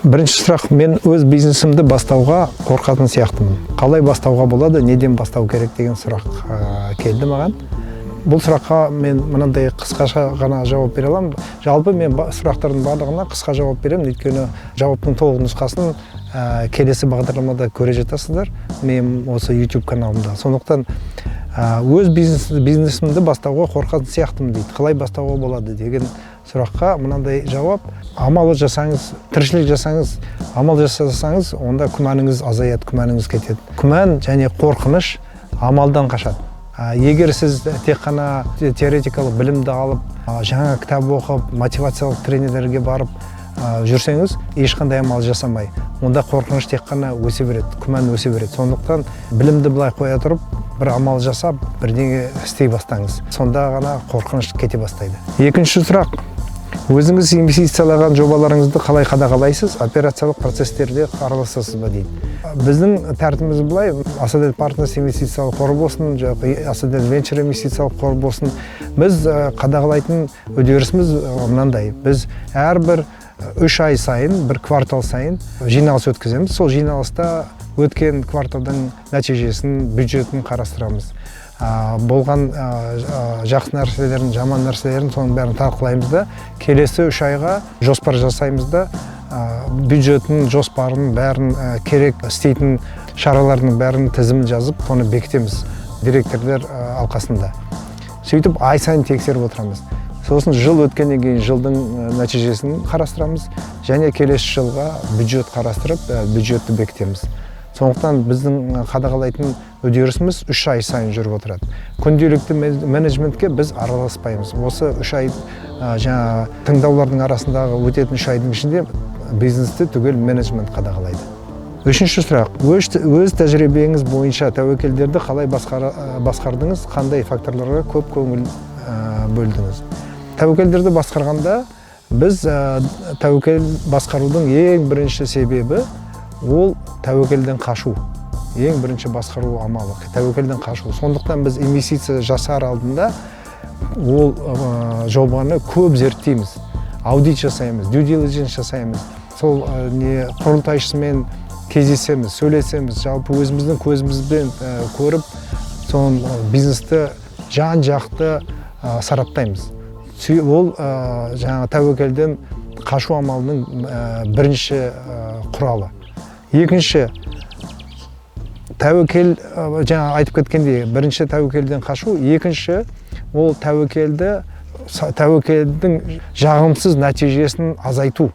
Бірінші сұрақ: мен өз бизнесімді бастауға қорқатын сияқтымын, қалай бастауға болады, неден бастау керек деген сұрақ келді маған. Бұл сұраққа мен мынандай қысқаша ғана жауап бере аламын. Жалпы мен сұрақтардың барлығына қысқа жауап беремін, өйткені жауаптың толық нұсқасын келесі бағдарламада көре жатасыздар мен осы YouTube каналымда. Сондықтан өз бизнесімді бастауға қорқатын сияқтымын дейді, қалай бастауға болады деген сұраққа мынандай жауап: амал жасаңыз, тіршілік жасаңыз, амал жасасаңыз, онда күмәніңіз азаяды, күмәніңіз кетеді. Күмән және қорқыныш амалдан қашады. Егер сіз тек қана теоретикалық білімді алып, жаңа кітап оқып, мотивациялық тренерлерге барып жүрсеңіз, ешқандай амал жасамай, онда қорқыныш тек қана өсе береді, күмән өсе береді. Сондықтан білімді былай қоя тұрып, бір амал жасап, бірдеңе істей бастаңыз, сонда ғана қорқыныш кете бастайды. Екінші сұрақ: өзіңіз инвестициялаған жобаларыңызды қалай қадағалайсыз, операциялық процесстерде араласасыз ба дейді. Біздің тәртібіміз былай: Асадел Партнерс инвестициялық қоры болсын, жоқ Асадел Венчур инвестициялық қоры болсын, біз қадағалайтын үдерісіміз мынандай: біз әрбір 3 ай сайын, бір квартал сайын жиналыс өткіземіз. Сол жиналыста өткен кварталдың нәтижесін, бюджетін қарастырамыз, болған жақсы нәрселерін, жаман нәрселерін, соның бәрін талқылаймыз да, келесі 3 айға жоспар жасаймыз да, бюджетін, жоспарын, бәрін, керек істейтін шаралардың бәрін тізімін жазып, соны бекітеміз директорлар алқасында. Сөйтіп ай сайын тексеріп отырамыз. Сосын жыл өткеннен кейін жылдың нәтижесін қарастырамыз және келесі жылға бюджет қарастырып, бюджетті бекітеміз. Сондықтан біздің қадағалайтын үдерісіміз 3 ай сайын жүріп отырады. Күнделікті менеджментке біз араласпаймыз. Осы 3 ай, жаңағы тыңдаулардың арасындағы өтетін 3 айдың ішінде бизнесті түгел менеджмент қадағалайды. Үшінші сұрақ: өз тәжірибеңіз бойынша тәуекелдерді қалай басқардыңыз, қандай факторларға көп көңіл бөлдіңіз? Тәуекелдерді басқарғанда біз тәуекел басқарудың ең бірінші себебі ол тәуекелден қашу. Ең бірінші басқару амалы – тәуекелден қашу. Сондықтан біз инвестиция жасар алдында ол жобаны көп зерттейміз, аудит жасаймыз, due diligence жасаймыз, сол не құрылтайшысымен кездесеміз, сөйлесеміз, жалпы өзіміздің көзімізбен көріп, соны бизнесті жан жақты сараптаймыз. Ол жаңағы тәуекелден қашу амалының бірінші құралы. Екінші тәуекел, жаңа айтып кеткендей, бірінші тәуекелден қашу, екінші ол тәуекелдің жағымсыз нәтижесін азайту.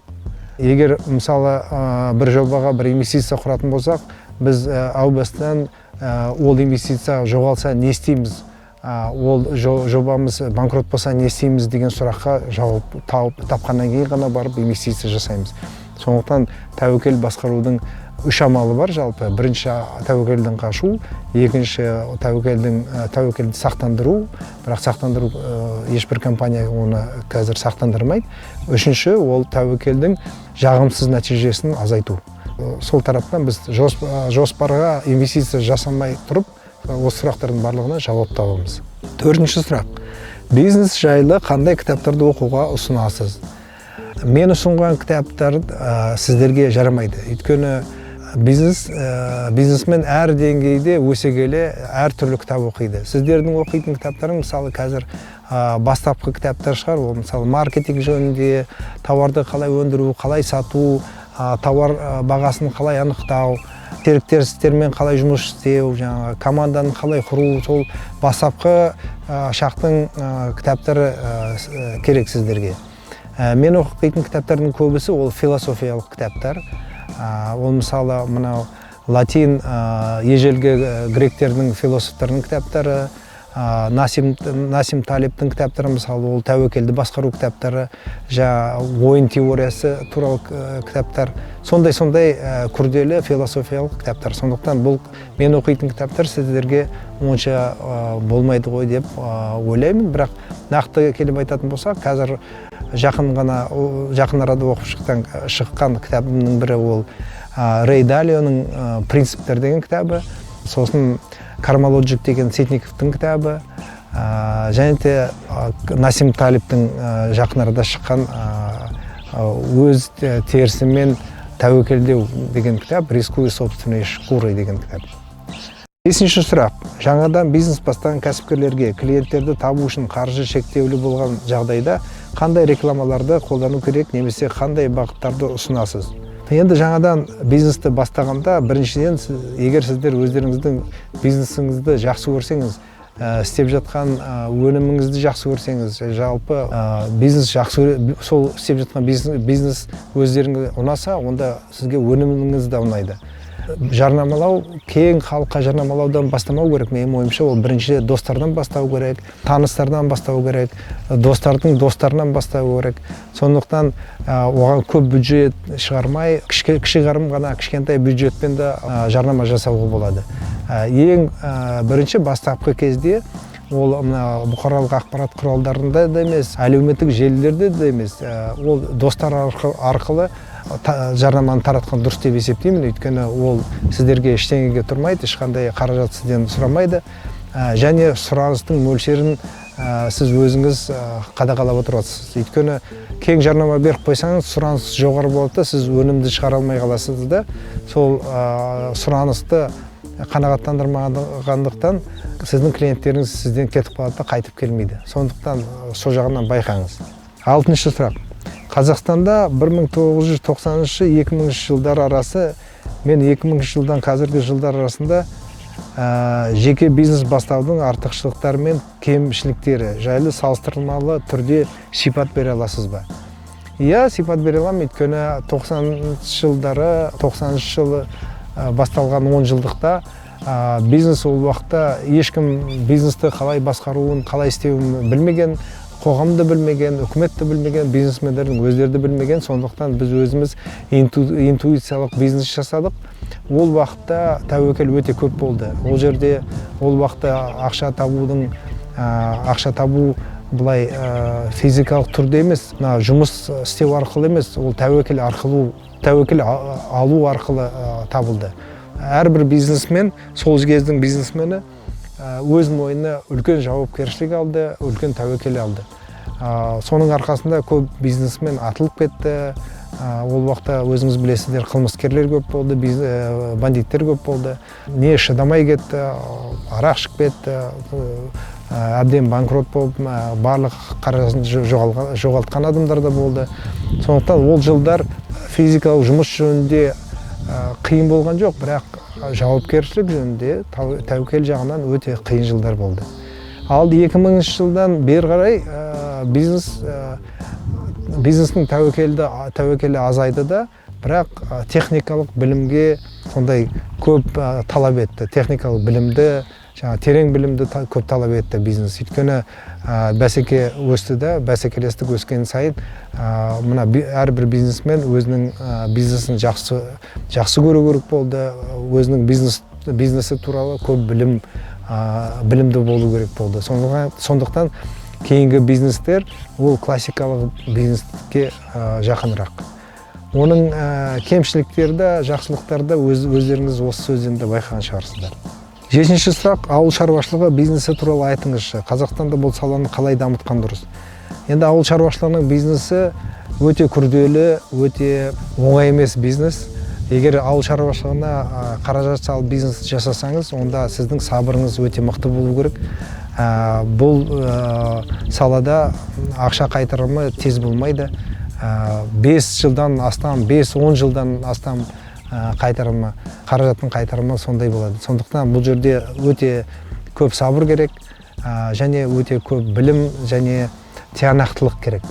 Егер мысалы бір жобаға бір инвестиция құратын болсақ, біз әу бастан ол инвестиция жоғалса не істейміз, ол жобамыз банкрот болса не істейміз деген сұраққа жауап тапқаннан кейін ғана барып инвестиция жасаймыз. Сондықтан тәуекел басқарудың үш амалы бар жалпы: бірінші тәуекелден қашу, екінші тәуекелді сақтандыру, бірақ сақтандыру ешбір компания оны қазір сақтандырмайды, үшінші ол тәуекелдің жағымсыз нәтижесін азайту. Сол тараптан біз жоспарға инвестиция жасамай тұрып, осы сұрақтардың барлығына жауап табамыз. Төртінші сұрақ: бизнес жайлы қандай кітаптарды оқуға ұсынасыз? Мен ұсынған кітаптар сіздерге жарамайды, өйткені бизнесмен әр деңгейде өсе келе әртүрлі кітап оқиды. Сіздердің оқитын кітаптарың, мысалы, қазір бастапқы кітаптар шығар. Ол, мысалы, маркетинг жөнінде, тауарды қалай өндіру, қалай сату, тауар бағасын қалай анықтау, серіктестермен қалай жұмыс істеу, жаңағы команданы қалай құру, сол бастапқы шақтың кітаптары керек сіздерге. Мен оқитын кітаптардың көбісі ол философиялық кітаптар. Ол, мысалы, мынау латин, ежелгі гректердің философтарының кітаптары, Насим Талебтің кітаптары, мысалы, ол тәуекелді басқару кітаптары, жаңа ойын теориясы туралы кітаптар, сондай күрделі философиялық кітаптар. Сондықтан бұл мен оқитын кітаптар сіздерге онша болмайды ғой деп ойлаймын. Бірақ нақты келіп айтатын болсақ, қазір жақын арада оқып шыққан кітабымның бірі ол Рэй Далионың «Принциптер» деген кітабы, сосын «Кармалоджик» деген Ситниковтың кітабы, және де Насим Талебтің жақын арада шыққан өз терісімен «Тәуекелдеу» деген кітап, «Рискуя собственной шкурой» деген кітап. Бесінші сұрақ: жаңадан бизнес бастаған кәсіпкерлерге клиенттерді табу үшін қаржы шектеулі болған жағдайда қандай рекламаларды қолдану керек немесе қандай бағыттарды ұсынасыз? Енді жаңадан бизнесті бастағанда, біріншіден, егер сіздер өздеріңіздің бизнесіңізді жақсы көрсеңіз, істеп жатқан өніміңізді жақсы көрсеңіз, жалпы бизнес жақсы сол істеп жатқан бизнес өздеріңізге ұнаса, онда сізге өніміңіз де ұнайды. Жарнамалау, кең халыққа жарнамалаудан бастамау керек, менің ойымша. Ол бірінші достардан бастау керек, таныстардан бастау керек, достардың достарынан бастау керек. Сондықтан оған көп бюджет шығармай, кішігірім ғана, кішкентай бюджетпен де жарнама жасауға болады. Ең бірінші бастапқы кезде ол мына бұқаралық ақпарат құралдарында да емес, әлеуметтік желілерде де емес, ол достар арқылы жарнаманы таратқан дұрыс деп есептеймін. Өйткені ол сіздерге ештеңеге тұрмайды, ешқандай қаражат сізден сұрамайды. Және сұраныстың мөлшерін сіз өзіңіз қадағалап отырасыз. Өйткені кең жарнама беріп қойсаңыз, сұраныс жоғары болады да, сіз өнімді шығара алмай қаласыз да, сол сұранысты қанағаттандырмағандықтан сіздің клиенттеріңіз сізден кетіп қалады да, қайтып келмейді. Сондықтан сол жағынан байқаңыз. Алтыншы сұрақ: Қазақстанда 1990-2000 жылдар арасы мен 2000 жылдан қазіргі жылдар арасында жеке бизнес бастаудың артықшылықтары мен кемшіліктері жайлы салыстырмалы түрде сипат бере аласыз ба? Иә, сипат бере аламын. Өйткені 90 жылдары, 90 жылы басталған 10 жылдықта бизнес, ол уақытта ешкім бизнесті қалай басқаруын, қалай істеуін білмеген, қоғам да білмеген, үкімет те білмеген, бизнесмендердің өздері де білмеген. Сондықтан біз өзіміз интуициялық бизнес жасадық. Ол уақытта тәуекел өте көп болды. Ол жерде, ол уақытта ақша табу былай физикалық түрде емес, мына жұмыс істеу арқылы емес, ол тәуекел арқылы, тәуекел алу арқылы табылды. Әрбір бизнесмен, сол кездің бизнесмені өз мойнына үлкен жауапкершілік алды, үлкен тәуекел алды. Соның арқасында көп бизнесмен атылып кетті. Ол уақытта, өзіңіз білесіздер, қылмыскерлер көп болды, бандиттер көп болды, не шыдамай кетті, арақ ішіп кетті, әбден банкрот болып, барлық қаражатын жоғалтқан адамдар да болды. Сондықтан ол жылдар физикалық жұмыс жөнінде қиын болған жоқ, бірақ жауапкершілік жөнінде, тәуекел жағынан өте қиын жылдар болды. Ал 2000 жылдан бері қарай бизнестің тәуекелі азайды да, бірақ техникалық білімге сондай көп талап етті. Техникалық білімді, жаңа терең білімді көп талап етті бизнес. Өйткені бәсеке өсті да, бәсекелестік өскен сайын мына әрбір бизнесмен өзінің бизнесін жақсы көру керек болды, өзінің бизнесі туралы көп білімді болу керек болды. Сондықтан кейінгі бизнестер ол классикалық бизнеске жақынырақ. Оның кемшіліктері де, жақсылықтары да өздеріңіз осы сөзден де байқаған шығарсыздар. Жетінші сұрақ: ауыл шаруашылығы бизнесі туралы айтыңызшы, Қазақстанда бұл саланы қалай дамытқан дұрыс? Енді ауыл шаруашылығының бизнесі өте күрделі, өте оңай емес бизнес. Егер ауыл шаруашылығына қаражат салып бизнес жасасаңыз, онда сіздің сабырыңыз өте мықты болу керек. Бұл салада ақша қайтарымы тез болмайды. 5 жылдан астам, 5-10 жылдан астам қайтарымы, қаражаттың қайтарымы сондай болады. Сондықтан бұл жерде өте көп сабыр керек және өте көп білім және тиянақтылық керек.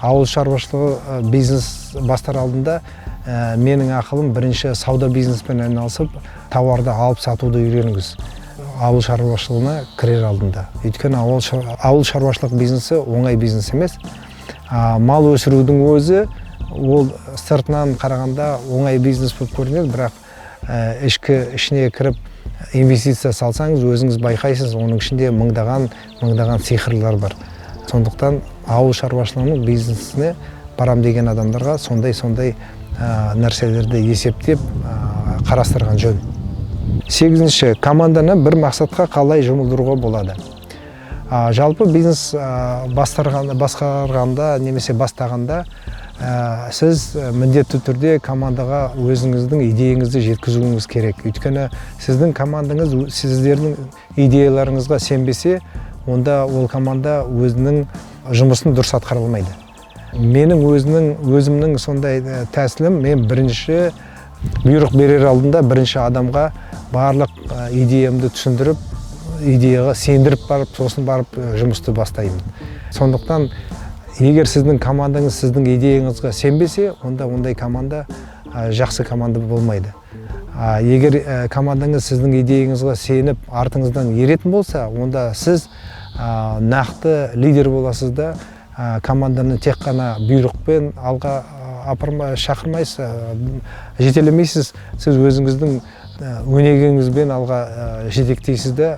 Ауыл шаруашылығы бизнес бастар алдында менің ақылым: бірінші сауда бизнеспен айналысып, тауарды алып сатуды үйреніңіз ауыл шаруашылығына кірер алдында. Өйткені ауыл шаруашылық бизнесі оңай бизнес емес. Мал өсірудің өзі ол сыртынан қарағанда оңай бизнес болып көрінеді, бірақ ішіне кіріп инвестиция салсаңыз, өзіңіз байқайсыз, оның ішінде мыңдаған мыңдаған сиқырлар бар. Сондықтан ауыл шаруашылығының бизнесіне барам деген адамдарға сондай нәрселерді есептеп қарастырған жөн. Сегізінші: команданы бір мақсатқа қалай жұмылдыруға болады? Жалпы бизнес басқарғанда немесе бастағанда Сіз міндетті түрде командаға өзіңіздің идеяңызды жеткізуіңіз керек. Өйткені сіздің командаңыз сіздердің идеяларыңызға сенбесе, онда ол команда өзінің жұмысын дұрыс атқара алмайды. Менің өзімнің сондай тәсілім: мен бірінші бұйрық берер алдында бірінші адамға барлық идеямды түсіндіріп, идеяға сендіріп барып, сосын барып жұмысты бастаймын. Сондықтан егер сіздің командаңыз сіздің идеяңызға сенбесе, онда ондай команда жақсы команда болмайды. Егер командаңыз сіздің идеяңызға сеніп, артыңыздан еретін болса, онда сіз нақты лидер боласыз да, команданы тек қана бұйрықпен алға апарма, шақырмайсыз, жетелемейсіз, сіз өзіңіздің өнегеңізбен алға жетектейсіз да,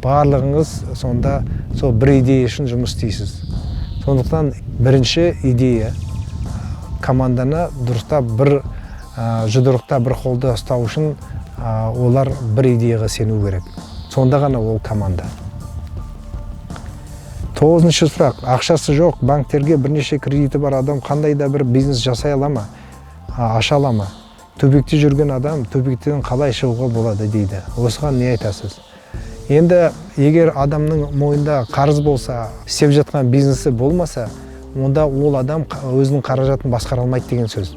барлығыңыз сонда сол бір идея үшін жұмыс істейсіз. Сондықтан бірінші идея: команданы дұрыстап бір жұдырықта, бір қолда ұстау үшін олар бір идеяға сену керек, сонда ғана ол команда. Тоғызыншы сұрақ: ақшасы жоқ, банктерге бірнеше кредиті бар адам қандай да бір бизнес жасай ала ма, аша ала ма? Тупикте жүрген адам тупиктен қалай шығуға болады дейді. Осыған не айтасыз? Енді егер адамның мойнында қарыз болса, істеп жатқан бизнесі болмаса, онда ол адам өзінің қаражатын басқара алмайды деген сөз.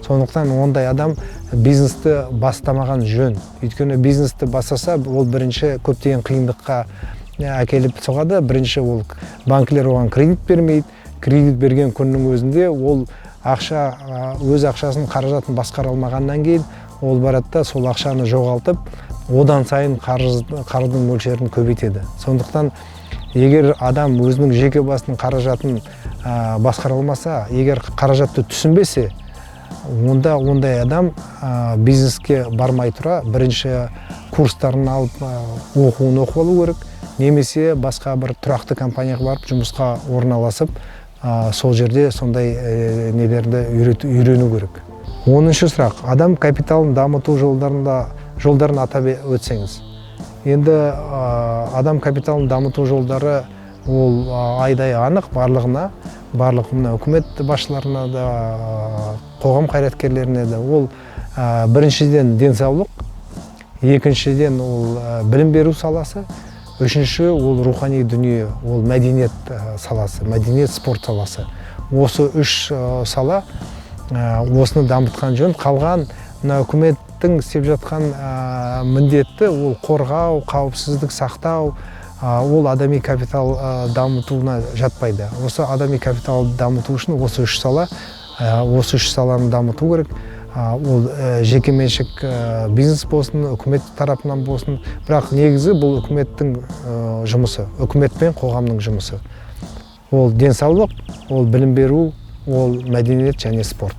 Сондықтан ондай адам бизнесті бастамаған жөн. Өйткені бизнесті бастаса, ол бірінші көптеген қиындыққа әкеліп соғады. Бірінші, ол банкілер оған кредит бермейді. Кредит берген күннің өзінде ол ақша, өз ақшасын, қаражатын басқара алмағаннан кейін, ол барады да, сол ақшаны жоғалтып, одан сайын қарыздың мөлшерін көбейтеді. Сондықтан егер адам өзінің жеке басының қаражатын басқара алмаса, егер қаражатты түсінбесе, онда ондай адам бизнеске бармай тұра бірінші курстарын алып, оқуын оқып алу керек немесе басқа бір тұрақты компанияға барып, жұмысқа орналасып, сол жерде сондай нелерді үйрену керек. 10-шы сұрақ: адам капиталын дамыту жолдарын атап өтсеңіз. Енді адам капиталын дамыту жолдары ол айдай анық барлығына, барлық мына үкімет басшыларына да, қоғам қайраткерлеріне де. Ол біріншіден, денсаулық, екіншіден, ол білім беру саласы, үшінші, ол рухани дүние, ол мәдениет саласы, мәдениет, спорт саласы. Осы үш сала, осыны дамытқан жөн. Қалған мына үкіметтің істеп жатқан міндетті ол қорғау, қауіпсіздік сақтау, ол адами капитал дамытуына жатпайды. Осы адами капиталды дамыту үшін осы үш сала, осы үш саланы дамыту керек. Ол жекеменшік бизнес болсын, үкімет тарапынан болсын, бірақ негізі бұл үкіметтің жұмысы, үкімет пен қоғамның жұмысы. Ол денсаулық, ол білім беру, ол мәдениет және спорт.